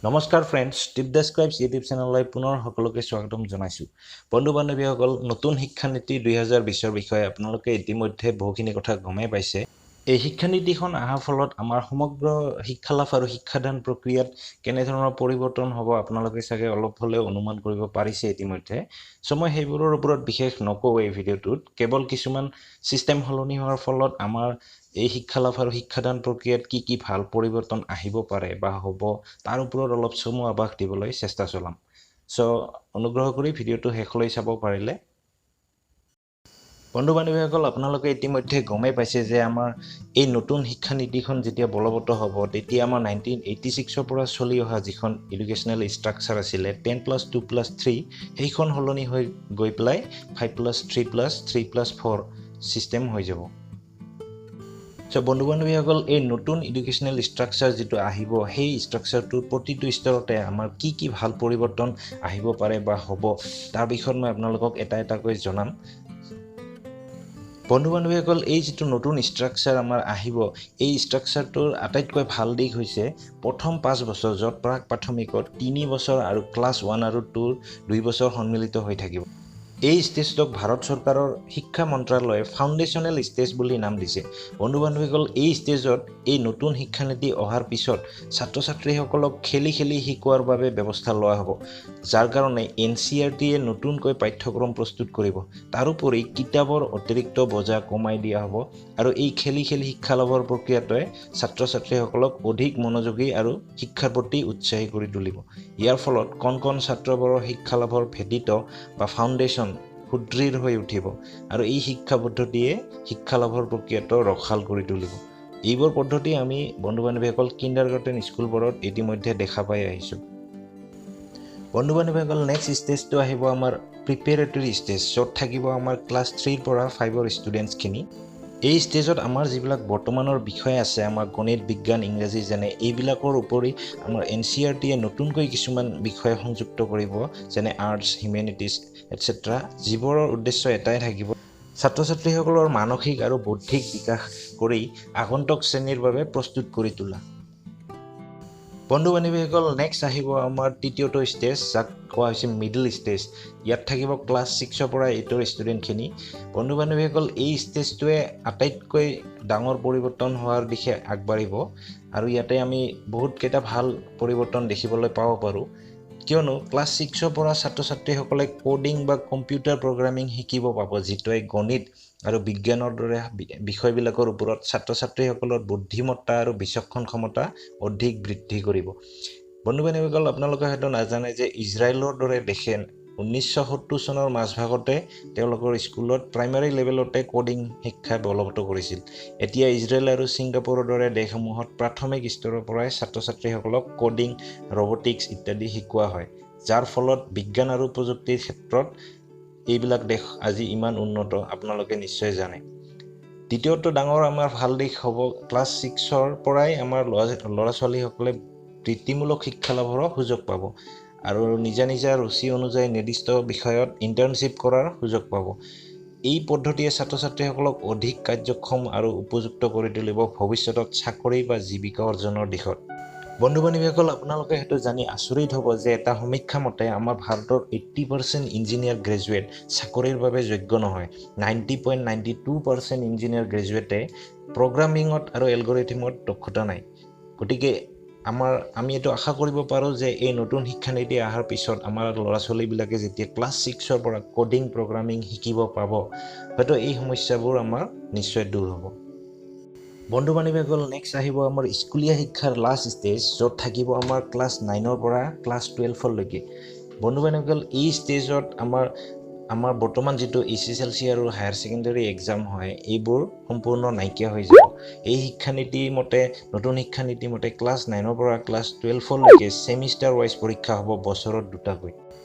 নমস্কাৰ friends, tip the scribes YouTube চেনেললৈ পুনৰ সকলোকে স্বাগতম জনাইছোঁ। বন্ধু বান্ধৱীসকল, নতুন শিক্ষানীতি 2020ৰ বিষয়ে আপোনালোকে ইতিমধ্যে বহুখিনি কথা গমেই পাইছে। এই শিক্ষানীতিখন অহাৰ ফলত আমাৰ সমগ্ৰ শিক্ষালাভ আৰু শিক্ষাদান প্ৰক্ৰিয়াত কেনেধৰণৰ পৰিৱৰ্তন হ'ব, আপোনালোকে চাগে অলপ হ'লেও অনুমান কৰিব পাৰিছে ইতিমধ্যে। চ' মই সেইবোৰৰ ওপৰত বিশেষ নকওঁ এই ভিডিঅ'টোত। কেৱল কিছুমান ছিষ্টেম সলনি হোৱাৰ ফলত আমাৰ এই শিক্ষালাভ আৰু শিক্ষাদান প্ৰক্ৰিয়াত কি কি ভাল পৰিৱৰ্তন আহিব পাৰে বা হ'ব, তাৰ ওপৰত অলপ চমু আভাস দিবলৈ চেষ্টা চলাম। চ' অনুগ্ৰহ কৰি ভিডিঅ'টো শেষলৈ চাব পাৰিলে। বন্ধু বান্ধৱীসকল, আপোনালোকে ইতিমধ্যে গমেই পাইছে যে আমাৰ এই নতুন শিক্ষানীতিখন যেতিয়া বলবৎ হ'ব, তেতিয়া আমাৰ 1986ৰ পৰা চলি অহা যিখন এডুকেশ্যনেল ষ্ট্ৰাকচাৰ আছিলে 10+2+3, সেইখন সলনি হৈ গৈ পেলাই 5+3+3+4 ছিষ্টেম হৈ যাব। চ' বন্ধু বান্ধৱীসকল, এই নতুন এডুকেশ্যনেল ষ্ট্ৰাকচাৰ যিটো আহিব, সেই ষ্ট্ৰাকচাৰটোৰ প্ৰতিটো স্তৰতে আমাৰ কি কি ভাল পৰিৱৰ্তন আহিব পাৰে বা হ'ব, তাৰ বিষয়ত মই আপোনালোকক এটা এটাকৈ জনাম। বন্ধু বান্ধৱীসকল, এই যিটো নতুন ষ্ট্ৰাকচাৰ আমাৰ আহিব, এই ষ্ট্ৰাকচাৰটোৰ আটাইতকৈ ভাল দিশ হৈছে প্ৰথম 5 বছৰ, য'ত প্ৰাক প্ৰাথমিকত 3 বছৰ আৰু ক্লাছ 1 আৰু 2ৰ 2 বছৰ সন্মিলিত হৈ থাকিব। এই ষ্টেজটোক ভাৰত চৰকাৰৰ শিক্ষা মন্ত্ৰালয়ে ফাউণ্ডেশ্যনেল ষ্টেজ বুলি নাম দিছে। বন্ধু বান্ধৱীসকল, এই ষ্টেজত এই নতুন শিক্ষানীতি অহাৰ পিছত ছাত্ৰ ছাত্ৰীসকলক খেলি খেলি শিকোৱাৰ বাবে ব্যৱস্থা লোৱা হ'ব, যাৰ কাৰণে এনচিইআৰটিয়ে নতুনকৈ পাঠ্যক্ৰম প্ৰস্তুত কৰিব। তাৰোপৰি কিতাপৰ অতিৰিক্ত বোজা কমাই দিয়া হ'ব আৰু এই খেলি খেলি শিক্ষা লাভৰ প্ৰক্ৰিয়াটোৱে ছাত্ৰ ছাত্ৰীসকলক অধিক মনোযোগী আৰু শিক্ষাৰ প্ৰতি উৎসাহী কৰি তুলিব। ইয়াৰ ফলত কণ কণ ছাত্ৰবোৰৰ শিক্ষা লাভৰ ভেটিটো বা ফাউণ্ডেশ্যন সুদৃঢ় হৈ উঠিব আৰু এই শিক্ষা পদ্ধতিয়ে শিক্ষা লাভৰ প্ৰক্ৰিয়াটো ৰসাল কৰি তুলিব। এইবোৰ পদ্ধতি আমি বন্ধু বান্ধৱীসকল কিণ্ডাৰ গাৰ্টেন স্কুলবোৰত ইতিমধ্যে দেখা পাই আহিছোঁ। বন্ধু বান্ধৱীসকল, নেক্সট ষ্টেজটো আহিব আমাৰ প্ৰিপেৰেটৰী ষ্টেজ, য'ত থাকিব আমাৰ ক্লাছ 3ৰ পৰা 5ৰ ষ্টুডেণ্টছখিনি। এই ষ্টেজত আমাৰ যিবিলাক বৰ্তমানৰ বিষয় আছে, আমাৰ গণিত, বিজ্ঞান, ইংৰাজী যেনে এইবিলাকৰ উপৰি আমাৰ এনচিইআৰটিয়ে নতুনকৈ কিছুমান বিষয় সংযুক্ত কৰিব, যেনে আৰ্টছ, হিউমেনিটিজ এটচেট্ৰা, যিবোৰৰ উদ্দেশ্য এটাই থাকিব, ছাত্ৰ ছাত্ৰীসকলৰ মানসিক আৰু বৌদ্ধিক বিকাশ কৰি আগন্তুক শ্ৰেণীৰ বাবে প্ৰস্তুত কৰি তোলা। বন্ধু বান্ধৱীসকল, নেক্সট আহিব আমাৰ তৃতীয়টো ষ্টেজ, যাক কোৱা হৈছে মিডল ষ্টেজ। ইয়াত থাকিব ক্লাছ 6ৰ পৰা 8ৰ ষ্টুডেণ্টখিনি। বন্ধু বান্ধৱীসকল, এই ষ্টেজটোৱে আটাইতকৈ ডাঙৰ পৰিৱৰ্তন হোৱাৰ দিশে আগবাঢ়িব আৰু ইয়াতে আমি বহুতকেইটা ভাল পৰিৱৰ্তন দেখিবলৈ পাব পাৰোঁ। কিয়নো ক্লাছ 6ৰ পৰা ছাত্ৰ ছাত্ৰীসকলে ক'ডিং বা কম্পিউটাৰ প্ৰগ্ৰামিং শিকিব পাব, যিটোৱে গণিত আৰু বিজ্ঞানৰ দৰে বিষয়বিলাকৰ ওপৰত ছাত্ৰ ছাত্ৰীসকলৰ বুদ্ধিমত্তা আৰু বিচক্ষণ ক্ষমতা অধিক বৃদ্ধি কৰিব। বন্ধু বান্ধৱীসকল, আপোনালোকে হয়তো নাজানে যে ইজৰাইলৰ দৰে দেশে 1970 চনৰ মাজভাগতে তেওঁলোকৰ স্কুলত প্ৰাইমাৰী লেভেলতে ক'ডিং শিক্ষা বলবৎ কৰিছিল। এতিয়া ইজৰাইল আৰু ছিংগাপুৰৰ দৰে দেশসমূহত প্ৰাথমিক স্তৰৰ পৰাই ছাত্ৰ ছাত্ৰীসকলক ক'ডিং, ৰবটিক্স ইত্যাদি শিকোৱা হয়, যাৰ ফলত বিজ্ঞান আৰু প্ৰযুক্তিৰ ক্ষেত্ৰত এইবিলাক দেশ আজি ইমান উন্নত, আপোনালোকে নিশ্চয় জানে। দ্বিতীয়টো ডাঙৰ আমাৰ ভাল দিশ হ'ব, ক্লাছ 6ৰ পৰাই আমাৰ ল'ৰা ছোৱালীসকলে বৃত্তিমূলক শিক্ষা লাভৰো সুযোগ পাব আৰু নিজা নিজা ৰুচি অনুযায়ী নিৰ্দিষ্ট বিষয়ত ইণ্টাৰ্ণশ্বিপ কৰাৰ সুযোগ পাব। এই পদ্ধতিয়ে ছাত্ৰ ছাত্ৰীসকলক অধিক কাৰ্যক্ষম আৰু উপযুক্ত কৰি তুলিব ভৱিষ্যতত চাকৰি বা জীৱিকা অৰ্জনৰ দিশত। বন্ধু বান্ধৱীসকল, আপোনালোকে সেইটো জানি আচৰিত হ'ব যে এটা সমীক্ষা মতে আমাৰ ভাৰতৰ 80% ইঞ্জিনিয়াৰ গ্ৰেজুৱেট চাকৰিৰ বাবে যোগ্য নহয়। 90.92% ইঞ্জিনিয়াৰ গ্ৰেজুৱেটে প্ৰগ্ৰামিঙত আৰু এলগৰিথিমত দক্ষতা নাই। গতিকে আমি এইটো আশা কৰিব পাৰোঁ যে এই নতুন শিক্ষানীতি অহাৰ পিছত আমাৰ ল'ৰা ছোৱালীবিলাকে যেতিয়া ক্লাছ 6ৰ পৰা ক'ডিং, প্ৰগ্ৰামিং শিকিব পাব, হয়তো এই সমস্যাবোৰ আমাৰ নিশ্চয় দূৰ হ'ব। বন্ধু বান্ধৱীসকল, নেক্সট আহিব আমাৰ স্কুলীয়া শিক্ষাৰ লাষ্ট ষ্টেজ, য'ত থাকিব আমাৰ ক্লাছ 9ৰ পৰা ক্লাছ 12লৈকে। বন্ধু বান্ধৱীসকল, এই ষ্টেজত আমাৰ বৰ্তমান যিটো এইচএছএলচি আৰু হায়াৰ ছেকেণ্ডেৰী এক্সাম হয়, এইবোৰ সম্পূৰ্ণ নাইকিয়া হৈ যাব। এই শিক্ষানীতি মতে, নতুন শিক্ষানীতি মতে ক্লাছ 9ৰ পৰা ক্লাছ 12লৈকে ছেমিষ্টাৰ ৱাইজ পৰীক্ষা হ'ব বছৰত দুটাকৈ।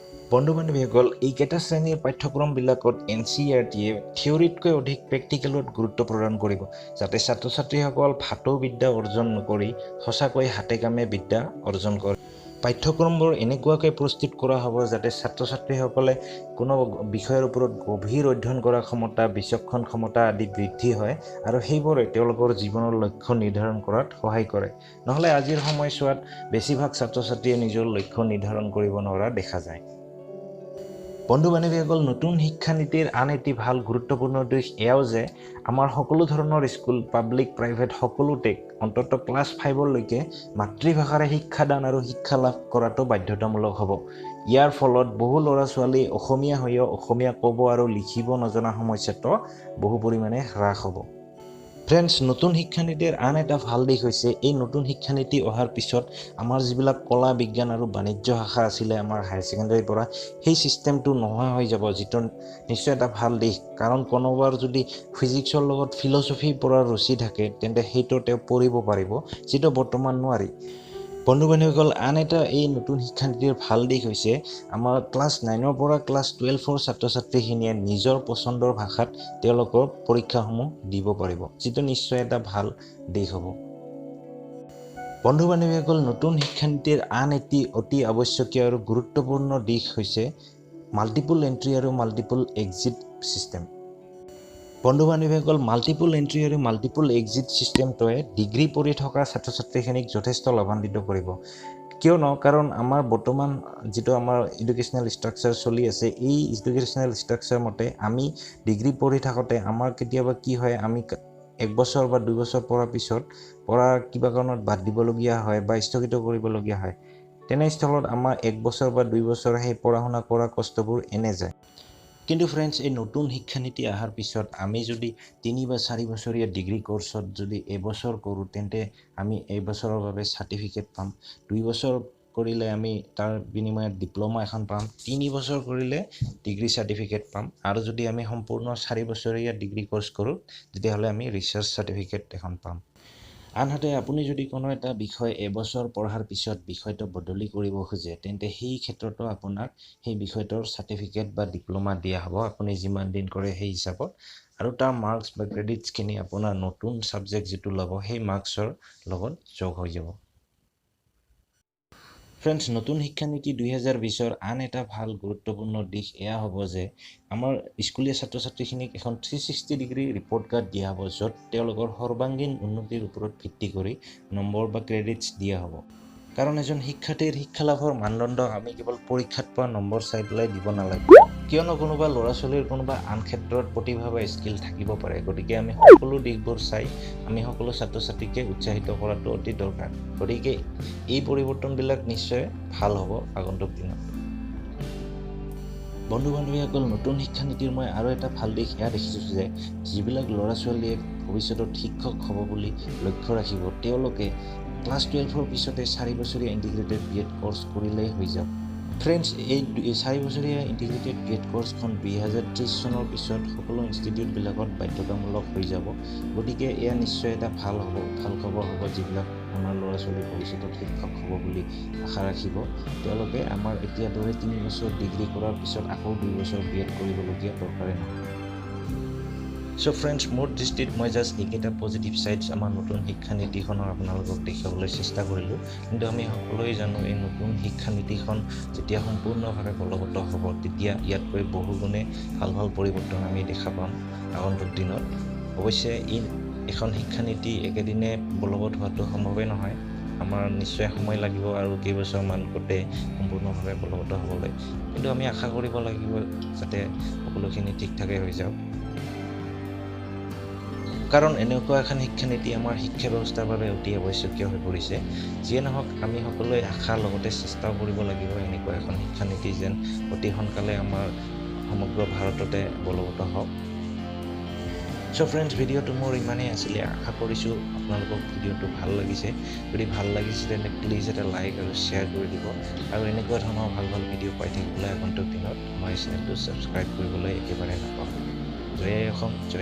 বন্ধু বান্ধৱীসকল, এইকেইটা শ্ৰেণীৰ পাঠ্যক্ৰমবিলাকত এনচিইআৰটিয়ে থিয়ৰীতকৈ অধিক প্ৰেক্টিকেলত গুৰুত্ব প্ৰদান কৰিব, যাতে ছাত্ৰ ছাত্ৰীসকল ভাটৌ বিদ্যা অৰ্জন নকৰি সঁচাকৈ হাতে কামে বিদ্যা অৰ্জন কৰে। পাঠ্যক্ৰমবোৰ এনেকুৱাকৈ প্ৰস্তুত কৰা হ'ব যাতে ছাত্ৰ ছাত্ৰীসকলে কোনো বিষয়ৰ ওপৰত গভীৰ অধ্যয়ন কৰাৰ ক্ষমতা, বিচক্ষণ ক্ষমতা আদি বৃদ্ধি হয় আৰু সেইবোৰে তেওঁলোকৰ জীৱনৰ লক্ষ্য নিৰ্ধাৰণ কৰাত সহায় কৰে। নহ'লে আজিৰ সময়ছোৱাত বেছিভাগ ছাত্ৰ ছাত্ৰীয়ে নিজৰ লক্ষ্য নিৰ্ধাৰণ কৰিব নোৱাৰা দেখা যায়। বন্ধু বান্ধৱীসকল, নতুন শিক্ষানীতিৰ আন এটি ভাল গুৰুত্বপূৰ্ণ দিশ এয়াও যে আমাৰ সকলো ধৰণৰ স্কুল, পাব্লিক, প্ৰাইভেট সকলোতে অন্ততঃ ক্লাছ 5লৈকে মাতৃভাষাৰে শিক্ষাদান আৰু শিক্ষা লাভ কৰাটো বাধ্যতামূলক হ'ব। ইয়াৰ ফলত বহু ল'ৰা ছোৱালী অসমীয়া হৈও অসমীয়া ক'ব আৰু লিখিব নজনা সমস্যাটো বহু পৰিমাণে হ্ৰাস হ'ব। ফ্ৰেণ্ডছ, নতুন শিক্ষানীতিৰ আন এটা ভাল দিশ হৈছে এই নতুন শিক্ষানীতি অহাৰ পিছত আমাৰ যিবিলাক কলা, বিজ্ঞান আৰু বাণিজ্য শাখা আছিলে আমাৰ হায়াৰ ছেকেণ্ডেৰীৰ পৰা, সেই ছিষ্টেমটো নোহোৱা হৈ যাব, যিটো নিশ্চয় এটা ভাল দিশ। কাৰণ কোনোবাৰ যদি ফিজিক্সৰ লগত ফিলচফি পঢ়াৰ ৰুচি থাকে তেন্তে সেইটো তেওঁ পঢ়িব পাৰিব, যিটো বৰ্তমান নোৱাৰি। বন্ধু বান্ধৱীসকল, আন এটা এই নতুন শিক্ষানীতিৰ ভাল দিশ হৈছে আমাৰ ক্লাছ 9ৰ পৰা ক্লাছ 12ৰ ছাত্ৰ ছাত্ৰীখিনিয়ে নিজৰ পচন্দৰ ভাষাত তেওঁলোকৰ পৰীক্ষাসমূহ দিব পাৰিব, যিটো নিশ্চয় এটা ভাল দিশ হ'ব। বন্ধু বান্ধৱীসকল, নতুন শিক্ষানীতিৰ আন এটি অতি আৱশ্যকীয় আৰু গুৰুত্বপূৰ্ণ দিশ হৈছে মাল্টিপুল এণ্ট্ৰি আৰু মাল্টিপুল এক্সিট ছিষ্টেম। বন্ধু বান্ধৱীসকল, মাল্টিপুল এণ্ট্ৰি আৰু মাল্টিপুল এক্সিট ছিষ্টেমটোৱে ডিগ্ৰী পঢ়ি থকা ছাত্ৰ ছাত্ৰীখিনিক যথেষ্ট লাভান্বিত কৰিব। কিয়নো কাৰণ আমাৰ বৰ্তমান যিটো আমাৰ এডুকেশ্যনেল ষ্ট্ৰাকচাৰ চলি আছে, এই এডুকেশ্যনেল ষ্ট্ৰাকচাৰ মতে আমি ডিগ্ৰী পঢ়ি থাকোঁতে আমাৰ কেতিয়াবা কি হয়, আমি 1 বছৰ বা 2 বছৰ পঢ়াৰ পিছত পঢ়া কিবা কাৰণত বাদ দিবলগীয়া হয় বা স্থগিত কৰিবলগীয়া হয়। তেনেস্থলত আমাৰ 1 বছৰ বা 2 বছৰ সেই পঢ়া শুনা কৰা কষ্টবোৰ এনে যায়। কিন্তু ফ্ৰেণ্ডছ, এই নতুন শিক্ষানীতি অহাৰ পিছত আমি যদি 3 বা 4 বছৰীয়া ডিগ্ৰী কৰ্চত যদি এবছৰ কৰোঁ তেন্তে আমি এবছৰৰ বাবে চাৰ্টিফিকেট পাম, 2 বছৰ কৰিলে আমি তাৰ বিনিময়ত ডিপ্ল'মা এখন পাম, 3 বছৰ কৰিলে ডিগ্ৰী চাৰ্টিফিকেট পাম, আৰু যদি আমি সম্পূৰ্ণ 4 বছৰীয়া ডিগ্ৰী কৰ্চ কৰোঁ তেতিয়াহ'লে আমি ৰিচাৰ্চ চাৰ্টিফিকেট এখন পাম। আনহাতে আপুনি যদি কোনো এটা বিষয় এবছৰ পঢ়াৰ পিছত বিষয়টো বদলি কৰিব খোজে তেন্তে সেই ক্ষেত্ৰতো আপোনাক সেই বিষয়টোৰ চাৰ্টিফিকেট বা ডিপ্ল'মা দিয়া হ'ব, আপুনি যিমান দিন কৰে সেই হিচাপত, আৰু তাৰ মাৰ্কছ বা ক্ৰেডিটছখিনি আপোনাৰ নতুন ছাবজেক্ট যিটো ল'ব সেই মাৰ্কছৰ লগত যোগ হৈ যাব। ফ্ৰেণ্ডছ, নতুন শিক্ষানীতি 2020ৰ আন এটা ভাল গুৰুত্বপূৰ্ণ দিশ এয়া হ'ব যে আমাৰ স্কুলীয়া ছাত্ৰ ছাত্ৰীখিনিক এখন 360 ডিগ্ৰী ৰিপৰ্ট কাৰ্ড দিয়া হ'ব, য'ত তেওঁলোকৰ সৰ্বাংগীন উন্নতিৰ ওপৰত ভিত্তি কৰি নম্বৰ বা ক্ৰেডিটছ দিয়া হ'ব। কাৰণ এজন শিক্ষাৰ্থীৰ শিক্ষা লাভৰ মানদণ্ড আমি কেৱল পৰীক্ষাত পোৱা নম্বৰ চাই পেলাই দিব নালাগে, কিয়নো কোনোবা ল'ৰা ছোৱালীৰ কোনোবা আন ক্ষেত্ৰত প্ৰতিভা বা স্কিল থাকিব পাৰে। গতিকে আমি সকলো দিশবোৰ চাই আমি সকলো ছাত্ৰ ছাত্ৰীকে উৎসাহিত কৰাটো অতি দৰকাৰ। গতিকে এই পৰিৱৰ্তনবিলাক নিশ্চয় ভাল হ'ব আগন্তুক দিনত। বন্ধু বান্ধৱীসকল, নতুন শিক্ষানীতিৰ মই আৰু এটা ভাল দিশ এয়া দেখিছোঁ যে যিবিলাক ল'ৰা ছোৱালীয়ে ভৱিষ্যতত শিক্ষক হ'ব বুলি লক্ষ্য ৰাখিব তেওঁলোকে ক্লাছ 12ৰ পিছতে 4 বছৰীয়া ইণ্টিগ্ৰেটেড বি এড কৰ্চ কৰিলেই হৈ যাব। ফ্ৰেণ্ডছ, এই 4 বছৰীয়া ইণ্টিগ্ৰেটেড বি এড কৰ্চখন 2030 চনৰ পিছত সকলো ইনষ্টিটিউটবিলাকত বাধ্যতামূলক হৈ যাব। গতিকে এয়া নিশ্চয় এটা ভাল খবৰ হ'ব যিবিলাক আমাৰ ল'ৰা ছোৱালী ভৱিষ্যতত শিক্ষক হ'ব বুলি আশা ৰাখিব। তেওঁলোকে আমাৰ এতিয়া দৰে 3 বছৰ ডিগ্ৰী কৰাৰ পিছত আকৌ 2 বছৰ বি এড কৰিবলগীয়া দৰকাৰেই নহয়। চ' ফ্ৰেণ্ডছ, মোৰ দৃষ্টিত মই জাষ্ট এইকেইটা পজিটিভ ছাইডছ আমাৰ নতুন শিক্ষানীতিখনৰ আপোনালোকক দেখুৱাবলৈ চেষ্টা কৰিলোঁ। কিন্তু আমি সকলোৱে জানো এই নতুন শিক্ষানীতিখন যেতিয়া সম্পূৰ্ণভাৱে বলবৎ হ'ব তেতিয়া ইয়াতকৈ বহুগুণে ভাল ভাল পৰিৱৰ্তন আমি দেখা পাম আগন্তুক দিনত। অৱশ্যে এই এখন শিক্ষানীতি একেদিনে বলবৎ হোৱাটো সম্ভৱেই নহয়, আমাৰ নিশ্চয় সময় লাগিব আৰু কেইবছৰমান গোটেই সম্পূৰ্ণভাৱে বলবৎ হ'বলৈ। কিন্তু আমি আশা কৰিব লাগিব যাতে সকলোখিনি ঠিক ঠাকে হৈ যাওক, কাৰণ এনেকুৱা এখন শিক্ষানীতি আমাৰ শিক্ষা ব্যৱস্থাৰ বাবে অতি আৱশ্যকীয় হৈ পৰিছে। যিয়ে নহওক, আমি সকলোৱে আশাৰ লগতে চেষ্টাও কৰিব লাগিব এনেকুৱা এখন শিক্ষানীতি যেন অতি সোনকালে আমাৰ সমগ্ৰ ভাৰততে বলবৎ হওক। চ' ফ্ৰেণ্ডছ, ভিডিঅ'টো মোৰ ইমানেই আছিলে। আশা কৰিছোঁ আপোনালোকক ভিডিঅ'টো ভাল লাগিছে। যদি ভাল লাগিছে তেন্তে প্লিজ এটা লাইক আৰু শ্বেয়াৰ কৰি দিব, আৰু এনেকুৱা ধৰণৰ ভাল ভাল ভিডিঅ' পাই থাকিবলৈ আগন্তুক দিনত আমাৰ চেনেলটো ছাবস্ক্ৰাইব কৰিবলৈ একেবাৰে নাপাহৰিব। জয় অসম, জয়।